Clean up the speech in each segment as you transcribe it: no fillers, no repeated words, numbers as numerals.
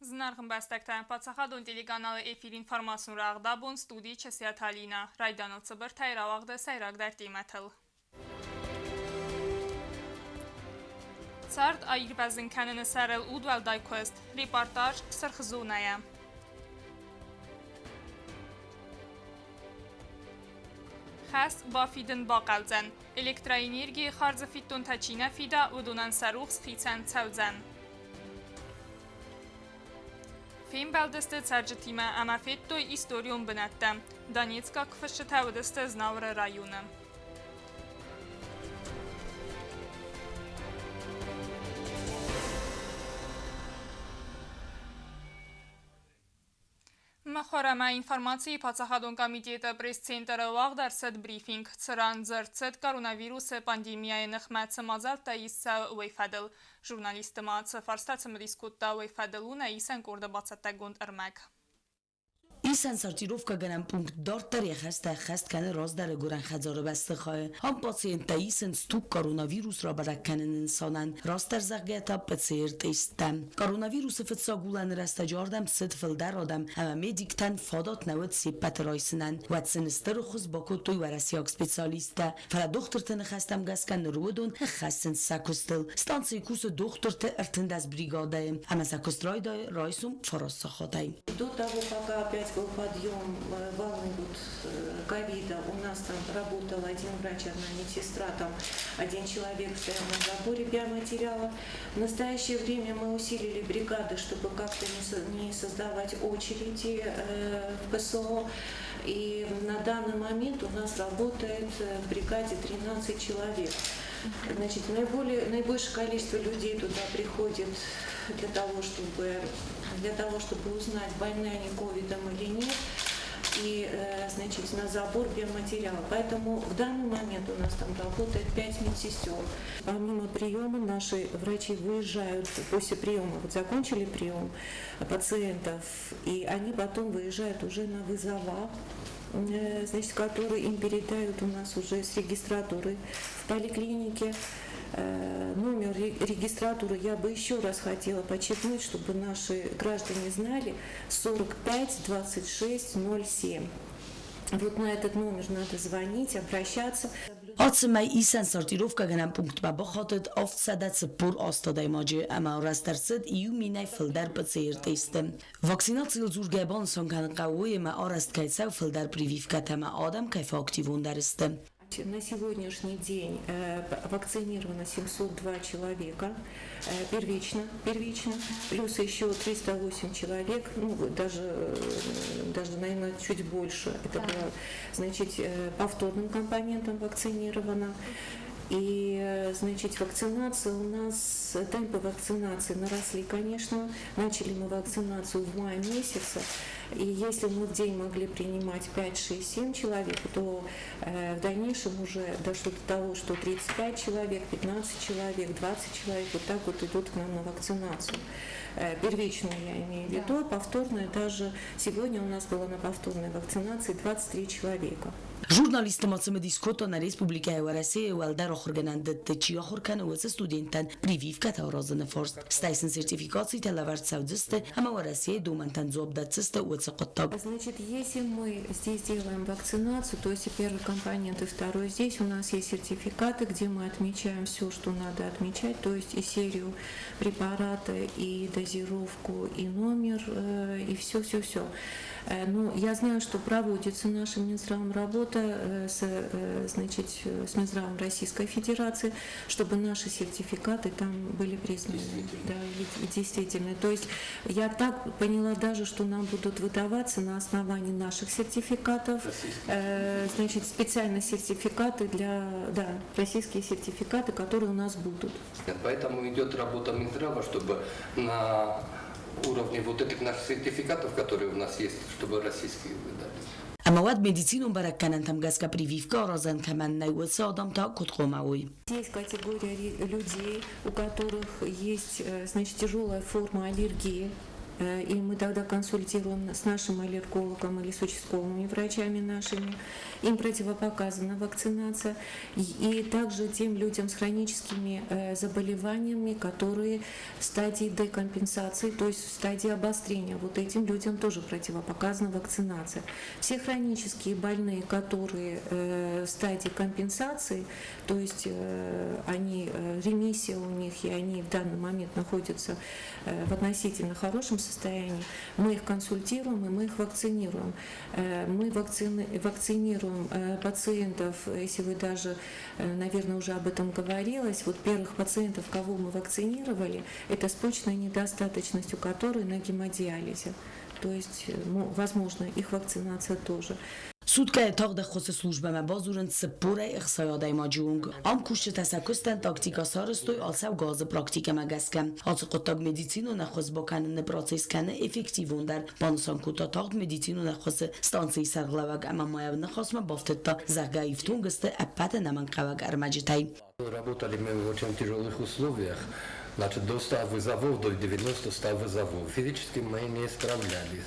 Зынаргъ ӕмбӕстӕгтӕ, паддзахадон телеканалы эфир информацион рӕгъд абон студийы Часиаты Алинӕ. Райдайӕныл цыбыртӕй рауагъды сӕйрагдӕр темӕтыл. Цард аирвӕзын кӕныны сӕрыл удуӕлдай куыст. Репортаж Сырх зонӕйӕ. Хӕс бафидын бахъӕудзӕн. Электроэнергийы хардзы фиддонтӕ чи нӕ фида, уыдонӕн сӕ рухс хицӕн цӕудзӕн. Фембӕлдысты цӕрджытимӕ ӕмӕ федтой историон бынӕттӕ. Донецкаг фысджытӕ уыдысты Знауыры районы. Мыхуыр ӕмӕ информацийы паддзахадон комитеты пресс-центры уагъд ӕрцыд брифинг, цыран дзырд цыд коронавирусы пандемияйы ныхмӕ цы мадзӕлттӕ ист цӕуы, уый фӕдыл. Журналистты ма цы фарста цымыдис кодта, уый фӕдыл у нӕ исӕн къорды бацӕттӕгонд ӕрмӕг. Исӕн сортировкӕгӕнӕн пункт дарддӕр йӕ хӕстӕ ӕххӕст кӕны раздӕры гуырӕн хӕдзары бӕстыхайы. Ам пациенттӕ исынц туг коронавирус рабӕрӕг кӕныны нысанӕн, растдӕр зӕгъгӕ та ПЦР-тесттӕ. Коронавирусы фыццаг уылӕны рӕстӕджы ардӕм цыд фылдӕр адӕм ӕмӕ медиктӕн фадат нӕ уыд се ппӕты райсынӕн. Уӕд сын стыр ӕххуыс бакодтой уӕрӕсейаг специалисттӕ. Фӕлӕ дохтырты ныхӕстӕм гӕсгӕ ныр уыдон ӕххӕссынц сӕ куыстыл. Станцийы кусы дохтырты 13 бригадӕйы ӕмӕ сӕ куыст райдайы райсом фараст сахатӕй. До того, пока опять был подъем волны вот ковида, у нас там работал один врач, одна медсестра, там один человек стоял на заборе биоматериала. В настоящее время мы усилили бригады, чтобы как-то не создавать очереди в ПСО. И на данный момент у нас работает в бригаде 13 человек. Значит, наибольшее количество людей туда приходит для того, чтобы узнать, больны они ковидом или нет, и, значит, на забор биоматериала. Поэтому в данный момент у нас там работает 5 медсестер. Помимо приема наши врачи выезжают после приема, вот закончили прием пациентов, и они потом выезжают уже на вызова, значит, которые им передают у нас уже с регистратуры в поликлинике. Номер регистратуры я бы еще раз хотела подчеркнуть, чтобы наши граждане знали: 45 26 07. Вот на этот номер надо звонить, обращаться. Ацы мӕй исӕн сортировкӕгӕнӕн пунктмӕ бахатыд 748 адӕймаджы ӕмӕ арӕзт ӕрцыд иу минӕй фылдӕр ПЦР-тесты. Вакцинацийыл дзургӕ банысан кӕнын хъӕуы, ӕмӕ арӕзт кӕй цӕуы фылдӕр прививкӕтӕ ӕмӕ адӕм кӕй фӕактивондӕр сты. На сегодняшний день вакцинировано 702 человека первично, плюс еще 308 человек, ну, даже, наверное, чуть больше. Это было, значит, повторным компонентом вакцинировано. И, значит, вакцинация у нас, темпы вакцинации наросли, конечно. Начали мы вакцинацию в мае месяце. И если мы в день могли принимать 5, 6, 7 человек, то в дальнейшем уже дошло до того, что 35 человек, 15 человек, 20 человек вот так вот идут к нам на вакцинацию. Первичную я имею в виду, повторную даже сегодня у нас было на повторной вакцинации 23 человека. Журналистты ма цымыдис кодта нӕ республикӕйы Уӕрӕсейы уӕлдӕр ахуыргӕнӕндӕтты чи ахуыр кӕны, уыцы студенттӕн прививкӕтӕ аразыны фарст. Стӕй сын сертификацитӕ лӕвӕрд цӕудзысты ӕмӕ Уӕрӕсейы домӕнтӕн дзуапп дӕтдзысты уыцы хъуыддаг. Значит, если мы здесь делаем вакцинацию, то есть и первый компонент, и второй здесь, у нас есть сертификаты, где мы отмечаем все, что надо отмечать, то есть и серию препарата, и дозировку, и номер, и все-все-все. Ну, я знаю, что проводится нашим Минздравом работа значит, с Минздравом Российской Федерации, чтобы наши сертификаты там были признаны. Да, и действительно. То есть я так поняла даже, что нам будут выдаваться на основании наших сертификатов, значит, специально сертификаты для, да, российские сертификаты, которые у нас будут. Поэтому идет работа Минздрава, чтобы на уровне вот этих наших сертификатов, которые у нас есть, чтобы российские выдали. Ӕмӕ уӕд медицинон бӕрӕггӕнӕнтӕм гӕсгӕ прививкӕ аразӕн кӕмӕн нӕй, уыцы адӕм та куыд хъуамӕ уой? Есть категория людей, у которых есть, значит, тяжелая форма аллергии. И мы тогда консультируем с нашим аллергологом или с участковыми врачами нашими. Им противопоказана вакцинация. И также тем людям с хроническими заболеваниями, которые в стадии декомпенсации, то есть в стадии обострения. Вот этим людям тоже противопоказана вакцинация. Все хронические больные, которые в стадии компенсации, то есть они, ремиссия у них, и они в данный момент находятся в относительно хорошем состоянии, мы их консультируем и мы их вакцинируем. Мы вакцинируем пациентов, если вы даже, наверное, уже об этом говорилось, вот первых пациентов, кого мы вакцинировали, это с почечной недостаточностью, которые на гемодиализе. То есть, возможно, их вакцинация тоже. Суткӕйы тагъд ӕххуысы службӕмӕ бадзурынц 46 адӕймаджы онг. Ам кусджытӕ сӕ куыстӕн тактикӕ сарӕзтой ацӕугӕ азы практикӕмӕ гӕсгӕ. Ацы хъуыддаг медицинон ӕххуыс бакӕныны процесс кӕны эффективондӕр, банысан кодта тагъд медицинон ӕххуысы станцийы сӕргълӕууӕг ӕмӕ ма йӕ ныхасмӕ бафтыдта, зӕгъгӕ, ифтонг сты ӕппӕт ӕнӕмӕнгхъӕуӕг ӕрмӕджытӕй. Работали мы в очень тяжелых условиях. Значит, до 100 вызовов, до 90-100 вызовов. Физически мы не справлялись.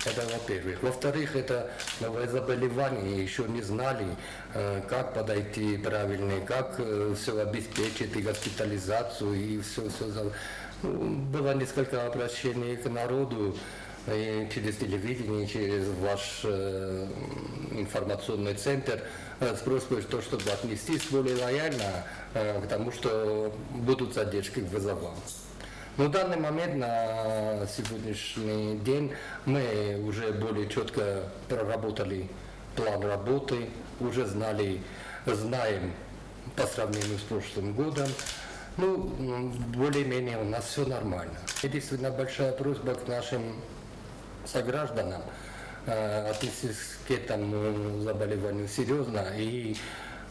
Это во-первых. Во-вторых, это новое заболевание, еще не знали, как подойти правильно, как все обеспечить, и госпитализацию, и все, все. Ну, было несколько обращений к народу, и через телевидение, через ваш информационный центр с просьбой, что, чтобы отнестись более лояльно к тому, что будут задержки к вызовам. Но в данный момент, на сегодняшний день, мы уже более четко проработали план работы, уже знали, знаем по сравнению с прошлым годом. Ну, более-менее у нас все нормально. Единственная большая просьба к нашим согражданам отнестись к этому заболеванию серьезно. И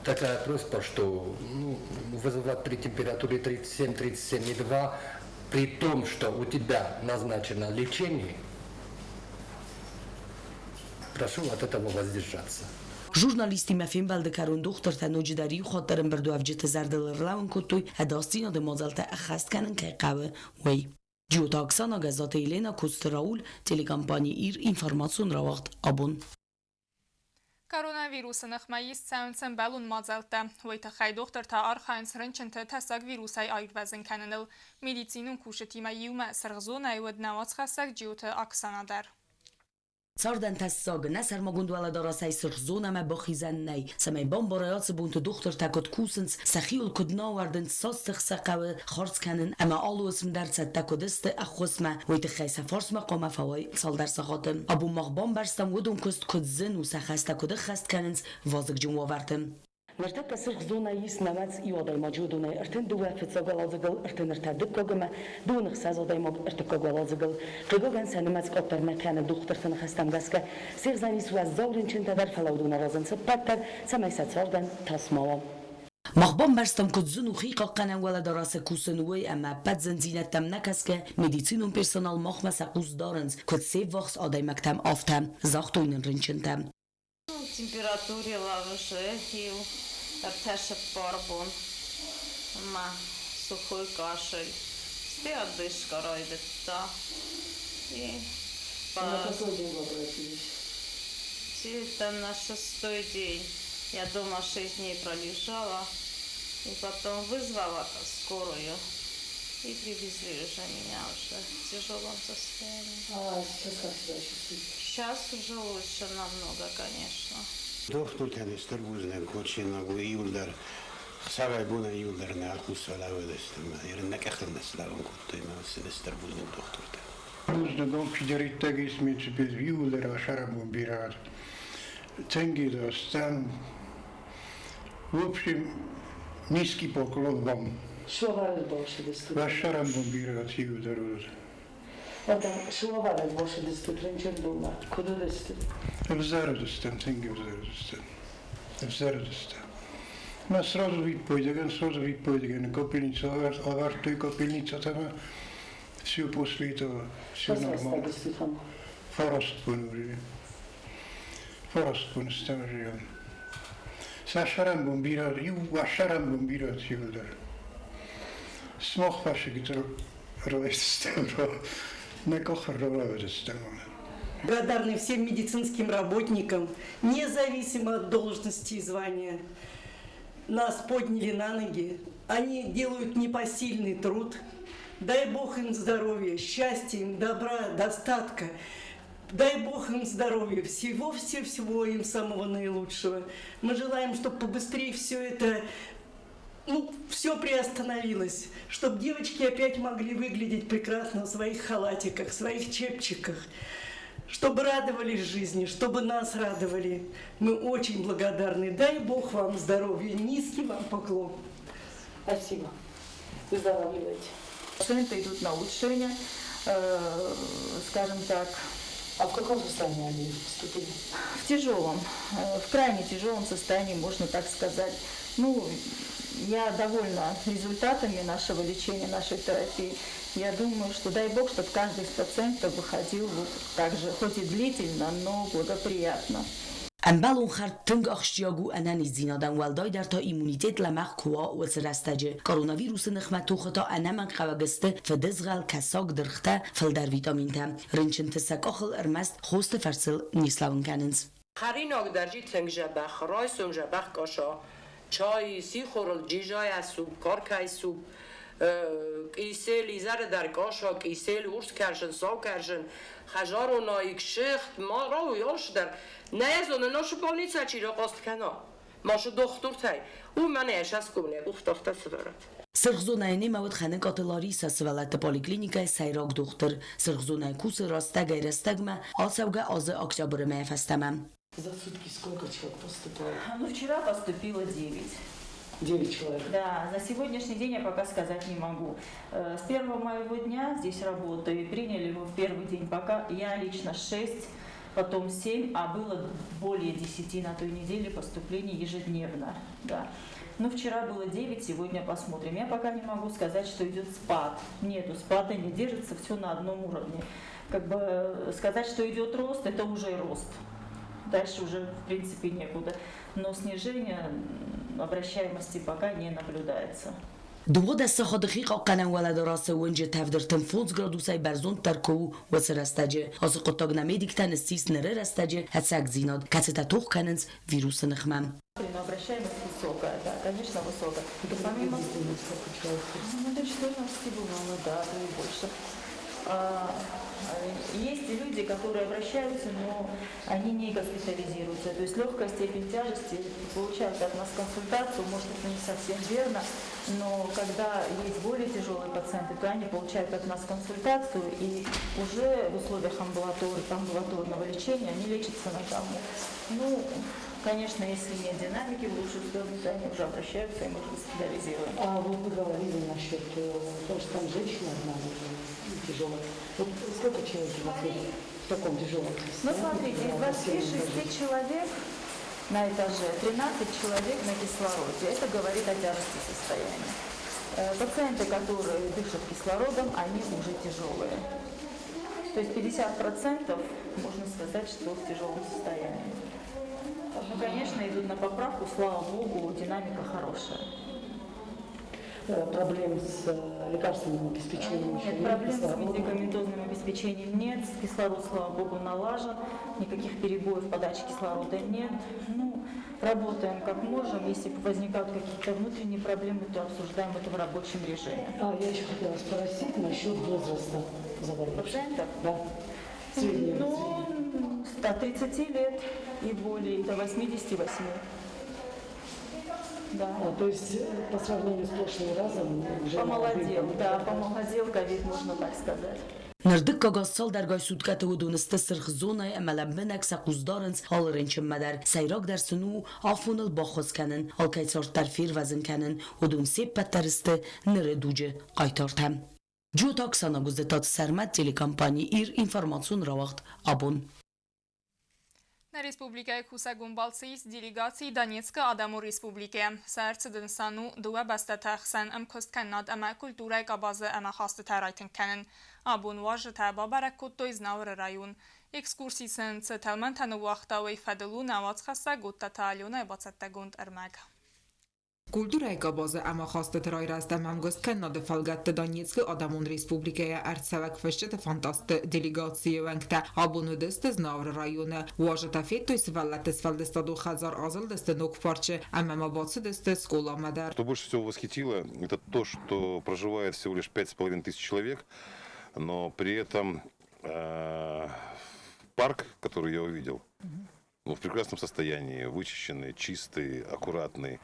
такая просьба, что, ну, вызывать при температуре 37-37,2, при том, что у тебя назначено лечение, прошу от этого воздержаться. Журналисттимӕ фембӕлды кӕрон дохтыртӕ ноджыдӕр иу хатт ӕрӕмбырдуӕвджыты зӕрдыл ӕрлӕууын кодтой, ӕдасдзинады мадзӕлттӕ ӕххӕст кӕнын кӕй хъӕуы, уый. Джиоты Оксана, Гӕззаты Елена, Коцты Рауль, телекомпани Ир, информацион рауагъд Абон. Коронавирусы ныхмӕ ист цӕуынц ӕмбӕлон мадзӕлттӕ. Уый тыххӕй дохтыртӕ архайынц рынчынты тӕссаг вирусӕй аирвӕзын кӕныныл. Медицинон кусджытимӕ иумӕ сырх зонӕйы уыд нӕ уацхӕссӕг Джиоты Оксана дӕр. Цардӕн тӕссаг, нӕ сӕрмагонд уӕлӕдарӕсӕй сырх зонӕмӕ бахизӕн нӕй, цӕмӕй бамбарай, ацы бонты дохтыртӕ куыд кусынц, сӕхиуыл куыд нӕ ауӕрдынц, цас тых сӕ хъӕуы хардз кӕнын ӕмӕ алы уысм дӕр цӕттӕ куыд сты ӕххуысмӕ, уый тыххӕй сӕ фарсмӕ хъуамӕ фӕуай цалдӕр сахаты. Абон мах бамбӕрстам, уыдон куыст куыд зын у, сӕ хӕстӕ куыд ӕххӕст кӕнынц вазыгджын уавӕрты. Ныртӕккӕ сырх зонӕйы ис нымӕц иу адӕймаджы, уыдонӕй 32 фыццаг уӕладзыгыл, 33 дыккаг ӕмӕ 26 адӕймаг ӕртыккаг уӕладзыгыл. Хъыгагӕн, сӕ нымӕц къаддӕр нӕ кӕны. Дохтырты ныхӕстӕм гӕсгӕ, се хсӕн ис уӕззау рынчынтӕ дӕр, фӕлӕ уыдон аразынц ӕппӕт дӕр, цӕмӕй сӕ цардӕн тас ма уа. Мах бамбӕрстам, куыд зын у хи хъахъхъӕнӕн уӕлӕдарӕсы кусын, уый, ӕмӕ ӕппӕт зындзинӕдтӕм нӕ кӕсгӕ, медицинон персонал махмӕ сӕ хъус дарынц, куыд се ввахс адӕймӕгтӕм, афтӕ, загътой нын рынчынтӕ. Температурӕ уже иу ӕртӕ-цыппар бон ӕмӕ сухой кашель. Стӕй одышка райдыдта. И На какой день вы обратились? Это на шестой день. Я дома 6 дней пролежала. И потом вызвала скорую. И привезли уже меня уже в тяжелом состоянии. А сейчас как себя чувствуете? Сейчас уже лучше намного, конечно. Дохтыртӕн стыр бузныг, куыд иуылдӕр ӕхсӕвӕй-бонӕй иуылдӕр нӕ алыварс лӕууыдысты ӕмӕ нӕ къӕхтыл нӕ слӕууын кодтой ӕмӕ сын стыр бузныг дохтыртӕн. Бузныг, ам чидӕриддӕр ис медицинӕ иуылдӕр сӕрӕбон бирӕ Тенгиз, в общем, низкий поклон вам. Цы бацыдыстут? Уӕ сӕрӕнбон бирӕ иуылдӕр уыд. Цы бацыдыстут рынчындонмӕ? Куыд уыдыстут? Ӕвзӕр уыдыстӕм, тынг ӕвзӕр уыдыстӕм. Ӕвзӕр уыдыстӕм. Мӕ сразу виппойдӕгӕн, сразу виппойдӕгӕн капельницу ӕвӕрдтой капельницӕтӕ ӕмӕ все, после этого все нормально. Фараст боны уже. Фараст боны стӕм уже. Сӕ сӕрӕнбон бирӕ, иу сӕрӕнбон бирӕ иуылдӕр. Сымах фӕрсыгты райстыстӕм. Нӕ къахы ралӕууыдыстӕм. Благодарны всем медицинским работникам, независимо от должности и звания. Нас подняли на ноги. Они делают непосильный труд. Дай Бог им здоровья, счастья им, добра, достатка. Дай Бог им здоровья, всего-всего-всего им самого наилучшего. Мы желаем, чтобы побыстрее все это, ну, все приостановилось, чтобы девочки опять могли выглядеть прекрасно в своих халатиках, в своих чепчиках, чтобы радовались жизни, чтобы нас радовали. Мы очень благодарны. Дай Бог вам здоровья, низкий вам поклон. Спасибо. Выздоравливайте. Пациенты идут на улучшение, скажем так. А в каком состоянии они поступили? В тяжелом, в крайне тяжелом состоянии, можно так сказать. Ну, я довольна результатами нашего лечения, нашей терапии. Я думаю, что дай бог, чтобы каждый из пациентов выходил вот так же, хоть и длительно, но благоприятно. Ӕмбӕлон хӕрд тынг ахсджиаг у ӕнӕниздзинадӕн, уӕлдайдӕр та иммунитет лӕмӕгъ куы уа, уыцы рӕстӕджы. Коронавирусы ныхмӕ тохы та ӕнӕмӕнгхъӕуӕг сты фыдызгъӕл, кӕсаг, дыргътӕ, фылдӕр витаминтӕ. Рынчынты сӕ къахыл ӕрмӕст хосты фӕрцы не слӕууын кӕнынц. Хӕринаг дӕр джи тынг дзӕбӕх, райсом дзӕбӕх къаша, чай, сихорыл джизайӕ суп, каркӕй суп, къисел, изӕры дӕр къаша, къисел, урс кӕрзын, сау кӕрзын, хӕзаронаик, шыхт, ма рауй алцы дӕр. Нӕ зонын, нашы больница чи рахъаст кӕна, машы дохтыртӕй, уымӕн йӕ сӕсгомнӕ къухтӕ сывӕрӕд. Сырх зонӕйы немӕ уыд Хӕныкъаты Ларисӕ, сывӕллӕтты поликлиникӕйы сӕйраг дохтыр. Сырх зонӕйы кусы рӕстӕгӕй-рӕстӕгмӕ, ацӕугӕ азы октябры мӕйӕ фӕстӕмӕ. За сутки сколько человек поступало? Ну, вчера поступило 9. 9 человек? Да, за сегодняшний день я пока сказать не могу. С первого моего дня здесь работаю, приняли его в первый день, пока я лично 6, потом 7, а было более 10 на той неделе поступлений ежедневно. Да. Но вчера было 9, сегодня посмотрим. Я пока не могу сказать, что идет спад. Нету спада, не держится, все на одном уровне. Как бы сказать, что идет рост, это уже рост. Дальше уже, в принципе, некуда. Но снижение обращаемости пока не наблюдается. 12 сахаты хихъахъхъӕнӕн уӕлӕдарӕсы уынджы тӕвд 35 градусӕй бӕрзонддӕр куы у, уыцы рӕстӕджы. Ацы хъуыддаг нӕ медиктӕн ссис ныры рӕстӕджы ӕцӕгдзинад, кӕцытӕ тох кӕнынц вирусы ныхмӕ. Обращаемость высокая, да, конечно, высокая. Помимо... Ну, до 14 бывало, да, то и больше. Есть люди, которые обращаются, но они не госпитализируются. То есть легкая степень тяжести, получают от нас консультацию, может, это не совсем верно, но когда есть более тяжелые пациенты, то они получают от нас консультацию и уже в условиях амбулаторного лечения они лечатся на дому. Ну, конечно, если нет динамики в лучшую сторону, то они уже обращаются, и мы уже госпитализируем. А вот вы говорили насчет того, что там женщина одна тяжелая. Вот сколько человек находится в таком тяжелом состоянии? Ну, смотрите, из 26 человек на этаже, 13 человек на кислороде. Это говорит о тяжести состояния. Пациенты, которые дышат кислородом, они уже тяжелые. То есть 50% можно сказать, что в тяжелом состоянии. Ну, конечно, идут на поправку, слава богу, динамика хорошая. Проблем с лекарственным обеспечением еще нет? Проблем с медикаментозным обеспечением нет, кислород, слава богу, налажен, никаких перебоев в подаче кислорода нет. Ну, работаем как можем, если возникают какие-то внутренние проблемы, то обсуждаем это в рабочем режиме. А, я еще хотела спросить насчет возраста заболевших. Пациентов? Да. Среднего. Ну, до 30 лет и более, до 88. Да. А, то есть по сравнению с прошлым разом уже помолодел, да, помолодел ковид, можно так сказать. Ныр дыккаг аз цалдӕргай суткӕты уыдон сты сырх зонӕйы ӕмӕ лӕмбынӕг сӕ хъус дарынц алы рынчынмӕ дӕр. Сӕйрагдӕр сын у афоныл баххуыс кӕнын, алкӕй цард дӕр фервӕзын кӕнын. Уыдон се ппӕт дӕр сты ныры дуджы хъайтартӕ. Джиоты Оксана, Гуыздӕтаты Сӕрмӕт, телекомпани Ир, информацион рауагъд Абон. Нӕ республикӕйы кусӕгон балцы ис делегаци Донецкы Адӕмон Республикӕйӕ. Сӕ ӕрцыды нысан у дыууӕ бӕстӕты ӕхсӕн ӕмкуысткӕнынад ӕмӕ культурӕйы къабазы ӕмахастытӕ райтынг кӕнын. Абон уазджытӕ бабӕрӕг кодтой Знауыры район. Экскурси сын цы тӕлмӕнтӕ ныууагъта, уый фӕдыл у нӕ уацхӕссӕг Оттаты Аленайы бацӕттӕгонд ӕрмӕг. Культурӕйы къабазы ӕмахастыты райрӕзт ӕмӕ ӕмгуысткӕнынады фӕлгӕтты Донецкы Адӕмон Республикӕйӕ ӕрцӕуӕг фысджыты-фантастты делегацийы уӕнгтӕ абон уыдысты Знауыры районы. Уазджытӕ федтой сывӕллӕтты сфӕлдыстадон хӕдзар, азылдысты ног парчы ӕмӕ ма бацыдысты скъоламӕ дӕр. Что больше всего восхитило, это то, что проживает всего лишь 5,5 тысяч человек, но при этом парк, который я увидел, ну, в прекрасном состоянии, вычищенный, чистый, аккуратный,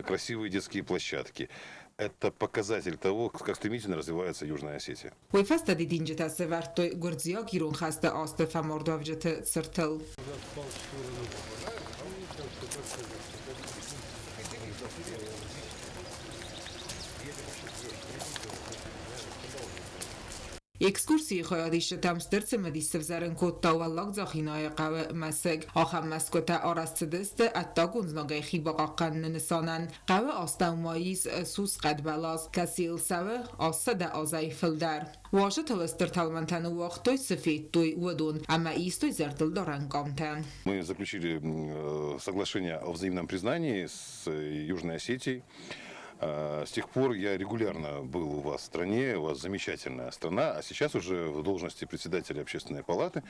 красивые детские площадки. Это показатель того, как стремительно развивается Южная Осетия. Уый фӕстӕ дидинджытӕ сӕвӕрдтой гуырдзиаг-ирон хӕсты азты фӕмардуӕвджыты цыртыл. Экскурсийы хайадисджытӕм стыр цымыдис сывзӕрын кодта Уӕллаг Дзахинайы хъӕуы мӕсыг. Ахӕм мӕсгуытӕ арӕзт цыдысты ӕддагон знагӕй хи бахъахъхъӕныны нысанӕн. Хъӕуы астӕу ма ис сусхъӕд бӕлас, кӕцыйыл цӕуы 800 азӕй фылдӕр. Уазджытыл стыр тӕлмӕнтӕ ныууагътой, цы федтой, уыдон ӕмӕ истой зӕрдылдарӕн къамтӕ. Мы заключили соглашение о взаимном признании с Южной Осетией. С тех пор я регулярно был у вас в стране, у вас замечательная страна, а сейчас уже в должности председателя Общественной палаты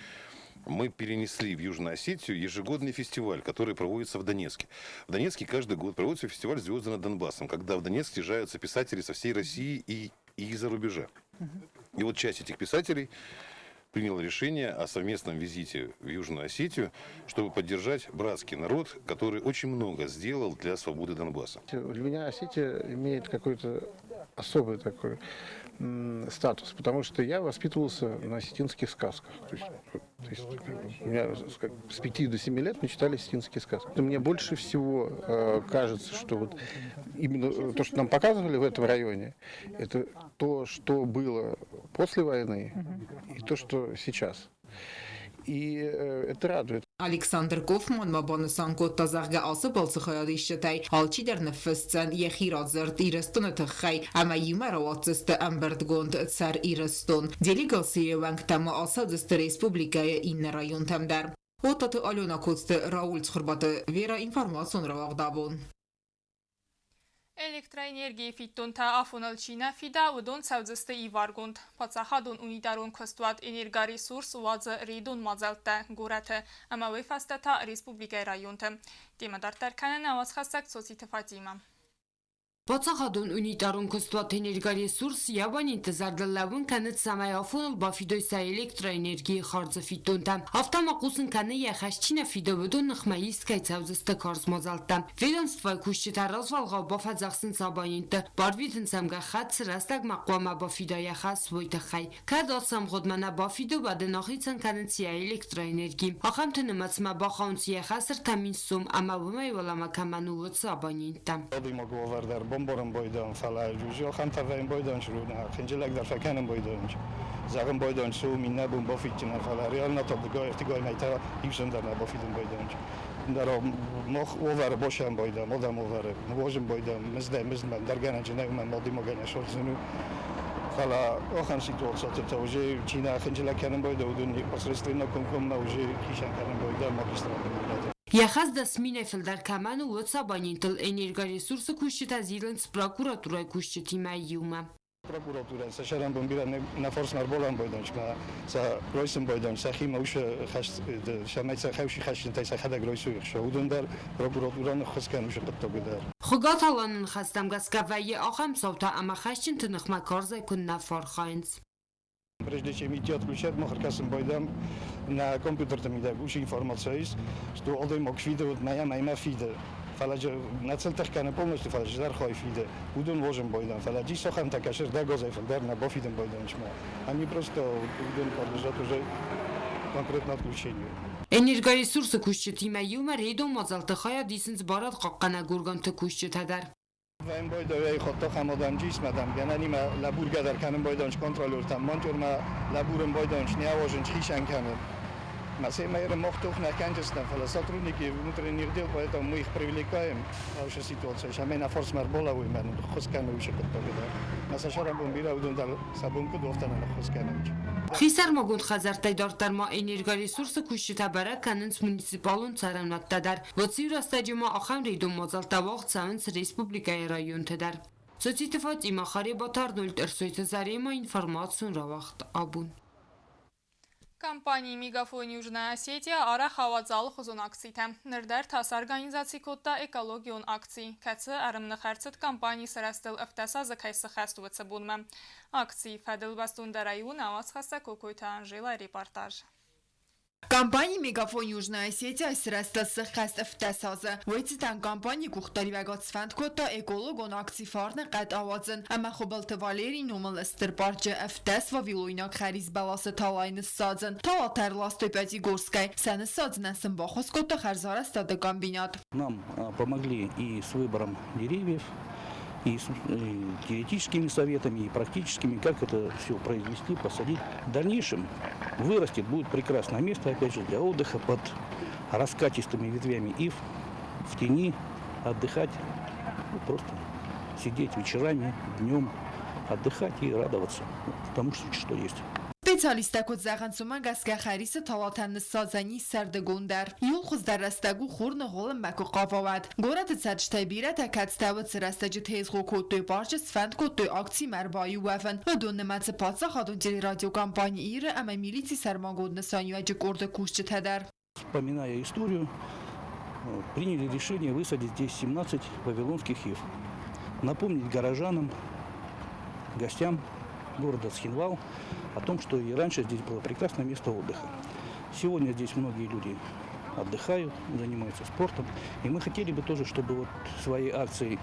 мы перенесли в Южную Осетию ежегодный фестиваль, который проводится в Донецке. В Донецке каждый год проводится фестиваль «Звезды над Донбассом», когда в Донецк съезжаются писатели со всей России и из-за рубежа. И вот часть этих писателей приняла решение о совместном визите в Южную Осетию, чтобы поддержать братский народ, который очень много сделал для свободы Донбасса. Для меня Осетия имеет какой-то особый такой статус, потому что я воспитывался на осетинских сказках. То есть у меня с 5 до 7 лет мы читали осетинские сказки. Мне больше всего кажется, что вот именно то, что нам показывали в этом районе, это то, что было после войны, и то, что сейчас. И это радует. Александр Кофман ма банысан кодта, зӕгъгӕ, ацы балцы хайадисджытӕй алчидӕр ныффысдзӕн йӕхи радзырд Ирыстоны тыххӕй ӕмӕ иумӕ рауадздзысты ӕмбырдгонд «Цӕр Ирыстон». Делегацийы уӕнгтӕ ма ацӕудзысты республикӕйы иннӕ районтӕм дӕр. Оттаты Алена, Коцты Рауль, Цхуырбаты Вера, информацион рауагъд «Абон». Электроэнергийы фиддонтӕ афоныл чи нӕ фида, уыдон цӕудзысты иваргонд. Паддзахадон унитарон куыстуат «Энергоресурс» уадзы рейдон мадзӕлттӕ горӕты ӕмӕ уый фӕстӕ та республикӕйы районты. Темӕ дарддӕр кӕны нӕ уацхӕссӕг Цоциты Фатимӕ. Паддзахадон унитарон куыстуат «Энергоресурс» йӕ абонентты зӕрдыл лӕууын кӕны, цӕмӕй афоныл бафидой сӕ электроэнергийы хардзы фиддонтӕ. Афтӕ ма хъусын кӕны, йӕ хӕс чи нӕ фиды, уыдон ныхмӕ ист кӕй цӕудзысты карз мадзӕлттӕ. Ведомствойы кусджытӕ развӕлгъау бафӕдзӕхсынц абонентты, барвитынц ӕм гӕххӕтт, цы рӕстӕгмӕ хъуамӕ бафида йӕ хӕс, уый тыххӕй. Кӕд ацы ӕмгъуыдмӕ нӕ бафиды, уӕд ын ахицӕн кӕнынц йӕ электроэнерги. Ахӕмты нымӕцмӕ бахауынц йӕ хӕс 3000 сом ӕмӕ уымӕй уӕлӕмӕ кӕмӕн у, уыцы абоненттӕ. Адӕймаг уавӕр дӕр бамбарын байдайын, фӕлӕ ахӕмтӕ вӕййын байдайын, хынджылӕг дӕр фӕкӕнын байдайын. Зӕгъын байдайын, цы у мин нӕ бон бафидджын, фӕлӕ реально та дыгай, ӕртыгай мӕйтӕ иу сом дӕр нӕ бафидын байдайын. Дӕр мах уавӕры босӕн байдайӕм, адӕм уавӕры ныуазын байдайӕм, мыздӕй мыздмӕ ӕндӕргӕнӕджы нӕ уымӕн адӕймагӕн йӕ сӕрдзын у. Фӕлӕ ахӕм ситуациты та уже чи нӕ хынджылӕг кӕнын байдайы, уыдон непосредственно комкоммӕ уже хицӕн кӕнын байдайӕм магистралон горӕты. Йӕ хӕс 10 000-ӕй фылдӕр кӕмӕн у, уыцы абонентыл «Энергоресурсы» кусджытӕ зилынц прокуратурӕйы кусджытимӕ иумӕ. Прокуратурӕн сӕ сӕрӕнбон бирӕ нӕ фарсмӕ ӕрбалӕууын байдайынц, сӕ райсын байдайынц сӕхимӕ уыцы хӕс, цӕмӕй сӕ хӕуси хӕсджынтӕй сӕхӕдӕг райсой ӕхца. Уыдон дӕр прокуратурӕ ныххуыс кӕны уыцы хъуыддагы дӕр. Хуыгаты Аланы ныхӕстӕм гӕсгӕ вӕййы ахӕм цаутӕ ӕмӕ хӕсджынты ныхмӕ карзӕй куыннӕ фӕархайынц. Прежде чем идти отключать, мах ӕркӕсын байдам нӕ компьютерты мидӕг уыцы информация ис, что адӕймаг фиды, вот мӕйӕ мӕймӕ фиды. Фӕлӕ нӕ цӕлтӕх кӕны полностью, фӕлӕ зӕрхай фиды. Уыдон возын байдам, фӕлӕ джи сахӕмтӕ кӕсы рдӕгазӕй фылдӕр нӕ бафидын байдам. Они просто уыдон подлежат уже конкретно отключению. «Энергоресурсы» кусджытимӕ иумӕ рейдон мадзӕлтты хайад исынц барадхъахъхъӕнӕг органты кусджытӕ дӕр. Вӕййын байдайы хаттахӕм адӕм джисмӕдӕм, гӕнӕнимӕ лӕбургӕ дӕр кӕнын байдайынц контролертӕм, монтёрмӕ лӕбурын байдайынц, не ауазынц хицӕн кӕнын. Ма мах тох нӕ кӕнджыстӕм, фӕлӕ сотрудники внутренних дел, поэтому мы их привлекаем уыцы ситуацийы, цӕмӕй нӕ фарсмӕ ӕрбалӕууой мӕ ныххуыс кӕной уыцы хъуыддаджы дӕр. Мӕ сӕ сӕрӕнбон бирӕ, уыдон дӕр сӕ бон куыд у, афтӕ нӕ ныххуыс кӕнынц. Хисӕрмагонд хӕдзӕрттӕй дарддӕр ма Энергоресурс-ы кусджытӕ бӕрӕг кӕнынц муниципалон цӕрӕнуӕттӕ дӕр. Уыцы рӕстӕджы ма ахӕм рейдон мадзӕлттӕ уагъд цӕуынц республикӕйы районты дӕр. Цоциты Фатимӕ, Харебаты Арнольд, Ӕрсойты Заремӕ, информацион рауагъд абон. Компани «Мегафон Южная Осетия» арӕх ауадзы алыхуызон акцитӕ. Ныр дӕр та сорганизаци кодта экологион акци, кӕцы ӕрымных ӕрцыд компанийы сырӕзтыл 17 азы кӕй сыхӕст, уыцы бонмӕ. Акцийы фӕдыл бӕстондӕрӕй у нӕ уацхӕссӕг Кокойты Анжелӕйы репортаж. Компани «Мегафон Южная Осетия» сырӕзтыл сыххӕст 17 азы. Уый цытӕн компани къухдариуӕгад сфӕнд кодта экологон акци «Фарны хъӕд» ауадзын ӕмӕ Хуыбылты Валерийы номыл стыр парчы 17 вавилойнаг хӕрис бӕласы талайы ныссадзын. Талатӕ ӕрластой Пятигорскӕй. Сӕ ныссадзынӕн сын баххуыс кодта хӕрзарӕзтады комбинат. Нам помогли и с выбором деревьев, и с теоретическими советами, и практическими, как это все произвести, посадить. В дальнейшем вырастет, будет прекрасное место, опять же, для отдыха под раскатистыми ветвями ив, в тени отдыхать, ну, просто сидеть вечерами, днем, отдыхать и радоваться тому, что есть. Специалисттӕ куыд зӕгъынц, уымӕ гӕсгӕ хӕрисы талатӕн ныссадзӕн ис сӕрдыгон дӕр. Иуыл хуыздӕр рӕстӕг у хур ныгъуылынмӕ куы хъава, уӕд. Горӕты цӕрджытӕй бирӕтӕ кӕцытӕ уыцы рӕстӕджы тезгъо кодтой парчы, сфӕнд кодтой акцимӕ ӕрбаиу уӕвын. Уыдон нымӕцы паддзахадон телерадиокомпани «Ир-ы» ӕмӕ милицийы сӕрмагонд нысаниуӕджы къорды кусджытӕ дӕр. Вспоминая историю, приняли решение высадить здесь 17 вавилонских ив. Напомнить горожанам, гостям города Цхинвал о том, что и раньше здесь было прекрасное место отдыха. Сегодня здесь многие люди отдыхают, занимаются спортом. И мы хотели бы тоже, чтобы вот своей акцией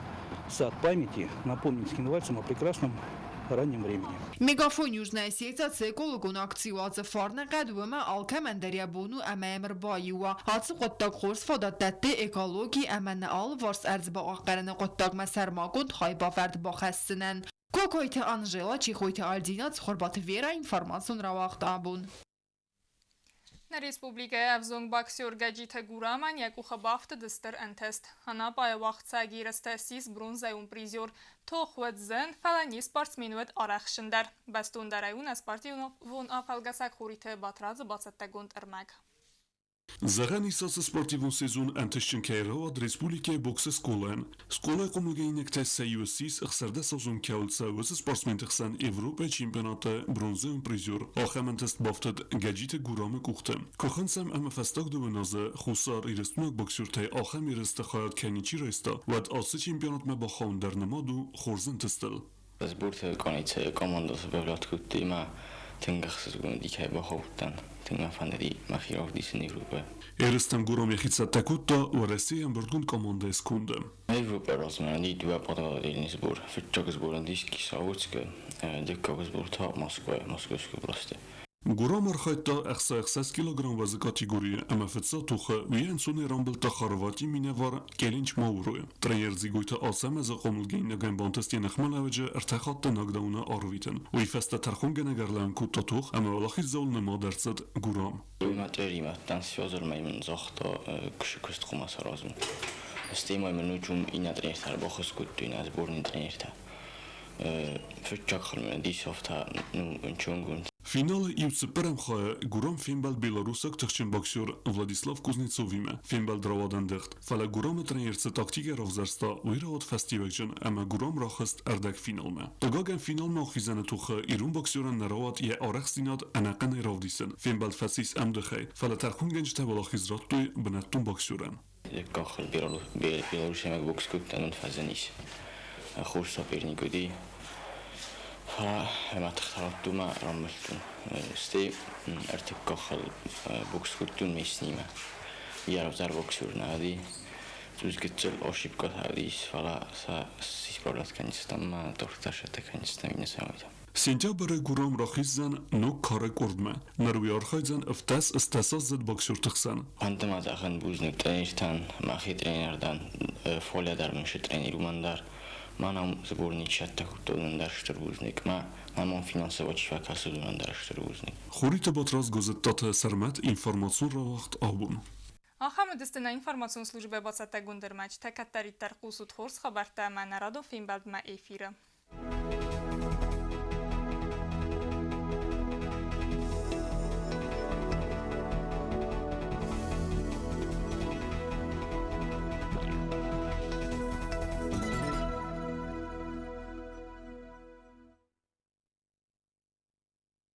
«Сад памяти» напомнить цхинвальцам о прекрасном раннем времени. Мегафон Южная Осетия цы экологон акци уадзы «Фарны хъӕд», уымӕ алкӕмӕн дӕр йӕ бон у ӕмӕ йӕм ӕрбаиу уа. Ацы хъуыддаг хорз фадат дӕтты экологи ӕмӕ нӕ алыварс ӕрдз бахъахъхъӕныны хъуыддагмӕ сӕрмагонд хайбавӕрд бахӕссынӕн. Кокойты Анжела, Чехойты Альдина, Цхуырбаты Вера, информацион рауагъд абон. Нӕ республикӕйы ӕвзонг боксер Гӕджиты Гурамӕн йӕ къухы бафтыд стыр ӕнтыст. Анапайы уагъдцӕг ерыстӕ ссис бронзӕйон призер. Тох уыд зын, фӕлӕ не спортсмен уыд арӕхстджындӕр. Бӕстондӕрӕй у нӕ спортивон афӕлгӕсӕг Хуриты Батрадзы бацӕттӕгонд ӕрмӕг. Зӕгъӕн ис, ацы спортивон сезон ӕнтыстджын кӕй рауад республикӕйы боксы скъолайӕн. Скъолайы хъомылгӕнинӕгтӕ сӕ иу ссис 16-азон кӕуыл цӕуы, уыцы спортсменты хсӕн Европӕйы чемпионаты бронзӕйон призер. Ахӕм ӕнтыст бафтыд Гӕджиты Гурамы къухты. Куы хынцӕм ӕмӕ фӕстаг дыууын азы Хуссар Ирыстонаг боксертӕй ахӕм ерысты хайад кӕй ничи райста, уӕд ацы чемпионатмӕ бахауын дӕр нымад у хорз ӕнтыстыл. Сборты къаницӕйы командӕты бавлад кодтой ӕмӕ тынг ӕхсызгон уыди, кӕй бахаудтӕн. Тынг мӕ фӕндыди мӕхи равдисын Европӕ. Ерыстӕм Гурам йӕхи цӕттӕ кодта Уӕрӕсейы ӕмбырдгонд командӕйы сконды. Европӕ размӕ уыди дыууӕ параллельный сбор. Фыццаг сбор уыдис Кисловодскы, дыккаг сбор та Москвайы, Московскы областы. Гурам архайдта 66 килограмм уӕзы категорийы ӕмӕ фыццаг тохы уый ӕнцонӕй рамбылдта Хорватийы минӕвар Келинч Мауройы. Тренер Дзигойты Ацӕмӕзы хъомылгӕнинагӕн бантыст йӕ ныхмӕлӕуӕджы ӕртӕ хатты нокдауны арвитын. Уый фӕстӕ тӕрхонгӕнӕг ӕрлӕууын кодта тох ӕмӕ уӕлахиздзауыл нымад ӕрцыд Гурам. Уый мӕ тренеримӕ адтӕн Федормӕ мын загъта, куыст хъуамӕ саразон. Стӕй ма мын уым иннӕ тренертӕ ӕрбахӕс кодтой, нӕ сборный тренертӕ. Фыццаг хатт мын уыдис афтӕ, ну, ӕнчонгонд. Финалы иу цыппӕрӕм хайы Гурам фембӕлд белорусаг тыхджын боксер Владислав Кузнецовимӕ. Фембӕлд рауад ӕндыгъд, фӕлӕ Гурамы тренер цы тактикӕ равзӕрста, уый рауад фӕстиуӕгджын ӕмӕ Гурам рахызт ӕрдӕгфиналмӕ. Хъыгагӕн, финалмӕ ахизӕны тохы ирон боксерӕн нӕ рауад йӕ арӕхстдзинад ӕнӕхъӕнӕй равдисын. Фембӕлд фӕцис ӕмдыхӕй, фӕлӕ тӕрхонгӕнджытӕ уӕлахиз радтой бынӕттон боксерӕн. Дыккаг белорусимаг бокс кодта, нын фӕзынис. Хорз соперник уыди. Фӕлӕ мӕ тыхтӕ радтон мӕ рамбылдтон. Стӕй ӕртыккаг бокс кодтон Мессинимӕ. Йӕ равзар боксер нӕ уыди. Цъус гыццыл ошибкӕтӕ уыдис, фӕлӕ сӕ исправлять кӕнджыстӕм мӕ тортӕ сӕттӕ кӕнджыстӕм иннӕ самайтӕ. Сентябры Гурам рахиздзӕн ног кары къордмӕ. Ныр уый архайдзӕн 17 ӕстдӕсаздзыд боксерты хсӕн. Фӕнды ма зӕгъын бузныг тренертӕн, мӕхи тренер дӕн, Фоля дӕр мын сы тренер уымӕн дӕр. Мӕнӕ сборник цӕттӕ кодтон дӕр стыр бузныг. Мӕ мӕм финансово чи фӕкӕсы, уыдонӕн дӕр стыр бузныг. Хуриты Батрадз, Гозыттаты Сӕрмӕт, информацион рауагъд абон. Ахӕм уыдысты нӕ информацион службӕ бацӕттӕгонд ӕрмӕджытӕ. Кӕддӕриддӕр хъусут хорз хабӕрттӕ ӕмӕ нӕ радон фембӕлдмӕ эфиры.